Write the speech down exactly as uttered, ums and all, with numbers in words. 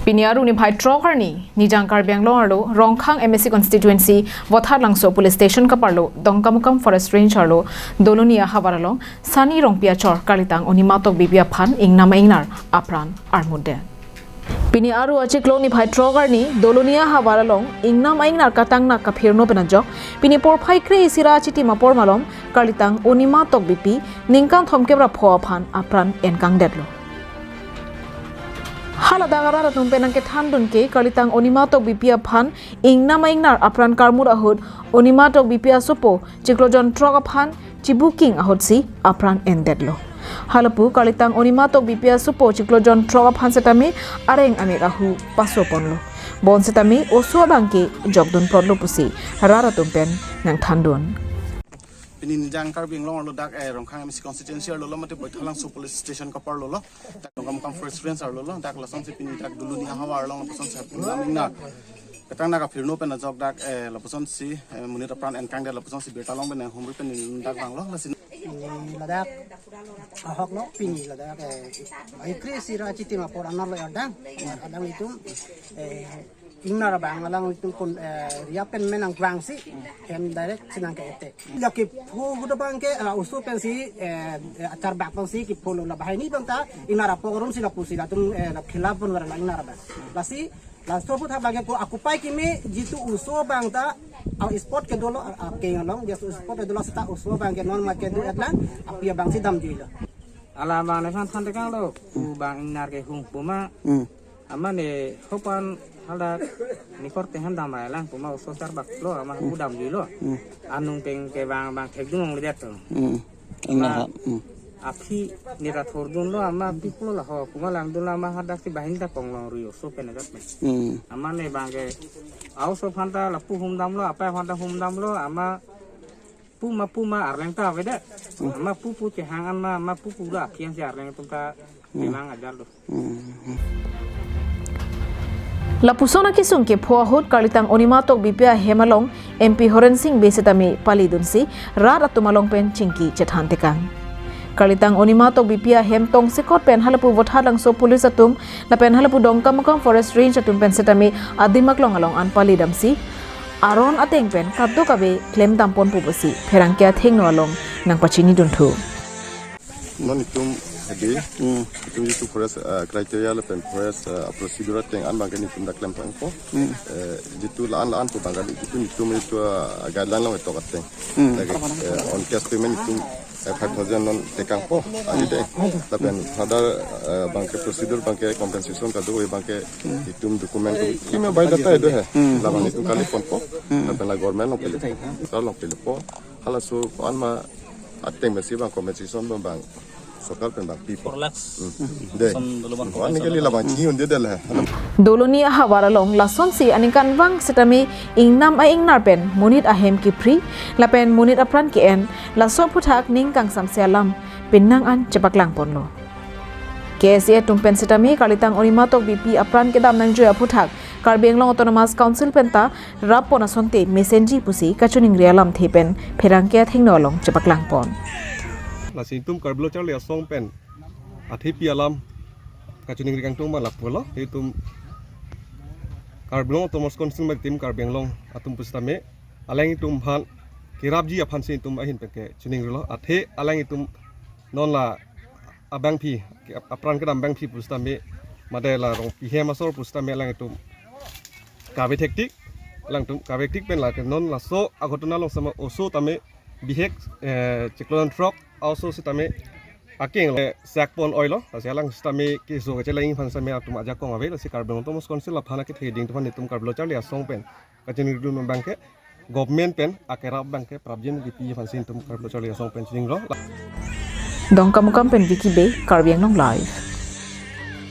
Pini Aru niphai throk arni, Nijang Karbi Anglong arlo, Rongkhang M A C constituency, Vothatlangso police station kaparlo, Dongkamukam forest range arlo, Doloni ahavar along, Sani Rongpi achor, kalitang Onima Tokbipi aphan, ingnam ingnar, apran armudet. Pini Aru achiklo niphai throk arni, Doloni ahavar along, ingnam ingnar katangnak kaphirno pen ajok, pini porphai kre-isi ra achitim apor malom, kalitang Onima Tokbipi, ningkan thomkep ra pho aphan, apran enkangdetlo. Haladak arat atum pen nangkethandun ke, kalitang Onima Tokbipi aphan, ingnam ingnar apran karmut ahut, Onima Tokbipi asopo, chiklo jon throk aphan, chibuking ahutsi, apran endetlo. Halapu, kalitang Onima Tokbipi asopo, chiklo jon throk aphan setame, areng amek ahu, pasoponlo. Bonsetame, oso abangke, jokdun plotlo pusi, arat atum pen, nangthandun. Pini Nijang Karbi Anglong arlo dak, eh, Rongkhang M A C constituency arlo lo mate Vothatlangso police station kaparlo lo. Dak Dongkamukam forest range arlo lo. Dak lasonsi pini dak Doloni ahavar along lapusonsi pini lam ingnar katangnak kaphirno pen ajok dak, eh, lapusonsi, eh, monit apran enkangdet lapusonsi birta along pen humri pen dak vanglo. Lasi pini ladak ahok lo pini ladak, eh, ai kre-isi ra achitim apor anerlo ardang. Alanglitum, eh, ingnar abang alanglitum kon, eh, ria pen menang vangsi hem direct si nangke-ete. Ya kepho ahut abangke, eh, oso pensi, eh, eh, acharbak pensi kepho lo la banghini abang ta ingnar apok arum si lapusi latum, eh, la khilap pon vara la ingnar abang. Lasi, laso ahut abangke ko akupai kimi jitu oso abang ta, ah, spot kedo lo, ah, ah, keng along, jitu spot kedo lo seta oso abangke non ma kedo-et lang, api abangsi damjuilo. Alam abang nephan thantekanglo, pu abang ingnar kehung puma. Hmm. Amat ne hopan hadak ne korte han damrai lang puma oso charbak lo amat pu damjuilo. Hmm. Anung pen kevang abang thekdun longledet to. Hmm. Ingnar amat ha. Hmm. Aphi ne ra thordunlo amat pi pulo laho puma langdunlo amat hadaksi banghini ta ponglong ri oso pen ajat pen. Hmm. Amat ne abangke a-oso aphan ta lapu humdamlo, apai aphan ta humdamlo, amat puma puma arleng ta avedet. Hmm. Amat pupu kehang an ma, amat pupu ra aphi ansi arleng atum ta Hmm. memang ajar do. Hmm. Lapuson akesung kepho ahut kalitang Onima Tokbipi ahem along M P Horen Sing Bey setame palidunsi rat atum along pen chingki chethantekang. Kalitang Onima Tokbipi ahem tongsekot pen halapu Vothatlangso police atum lapen halapu Dongkamukam forest range atum pen setame adim aklong along an palidamsi aron ateng pen kadokave klemdamponpo pusi pherangke athengno along nangpachinidunthu. Non itum hedi, hmm, itum jitu forest, eh, criteria lapen forest, eh, procedure ateng an abangke itum dak klemdampo. Hmm. Eh, jitu la-an la-an pu abangke itum itum jitu, eh, guideline along itok ateng. Hmm. Lagi, eh, on cash payment itum, eh, five thousand non tekangpo, ani de. Lapen further, eh, abangke procedure abangke compensation kado abangke itum document kimi biodata do he. Hmm. Labang itum kaliponpo. Hmm. Lapen la government along pele. Along pelepo. Halaso ko-an ma ateng pensi abang compensation abang abang sorkar pen abang pipo. Four lakhs. Hmm. De. Son dolo abang. Wan ni kali labang chiyun de de la. Doloni ahavar along lasonsi aningkanvang setame ingnam a-ingnar pen monit ahem kiphri lapen monit apran ke-en laso aphuthak ning kangsamse alam penang an chepaklangponlo. K S A atum pen setame kalitang Onima Tokbipi apran kedam nangjoi aphuthak Karbi Anglong Autonomous Council penta rappon asonte mesenji pusi kachiningri alamthe pen pherangke athengno along chepaklangpon. Lasi itum Karbi Lo Charli Asong pen athepi alam kachiningri kangtung abang lapulo, itum Karbi Anglong Autonomous Council ma itum Karbi Anglong atum pusitame alanglitum aphan kerapji aphansi itum ahin pen kachiningrilo, athe alanglitum non la abangpi, apran kedam abangpi pusitame, mate la Rongpi ahem asor pusitame alanglitum kave thektik, alanglitum kave thektik pen lake non laso aghotona along setame oso tame bihek, eh, chiklo jon throk a-oso setame akeng le sakpon oilo, lasi alang setame keso kachelangji aphan setame atum ajakong ave, lasi Karbi Anglong Autonomous Council aphan akethe ding atum aphan itum Karbi Lo Charli Asong pen kachiningridun abangke government pen akerap abangke prapjin kipi aphansi itum Karbi Lo Charli Asong pen chiningrilo. Dongkamukam pen Vicky Bey, Karbi Anglong Live.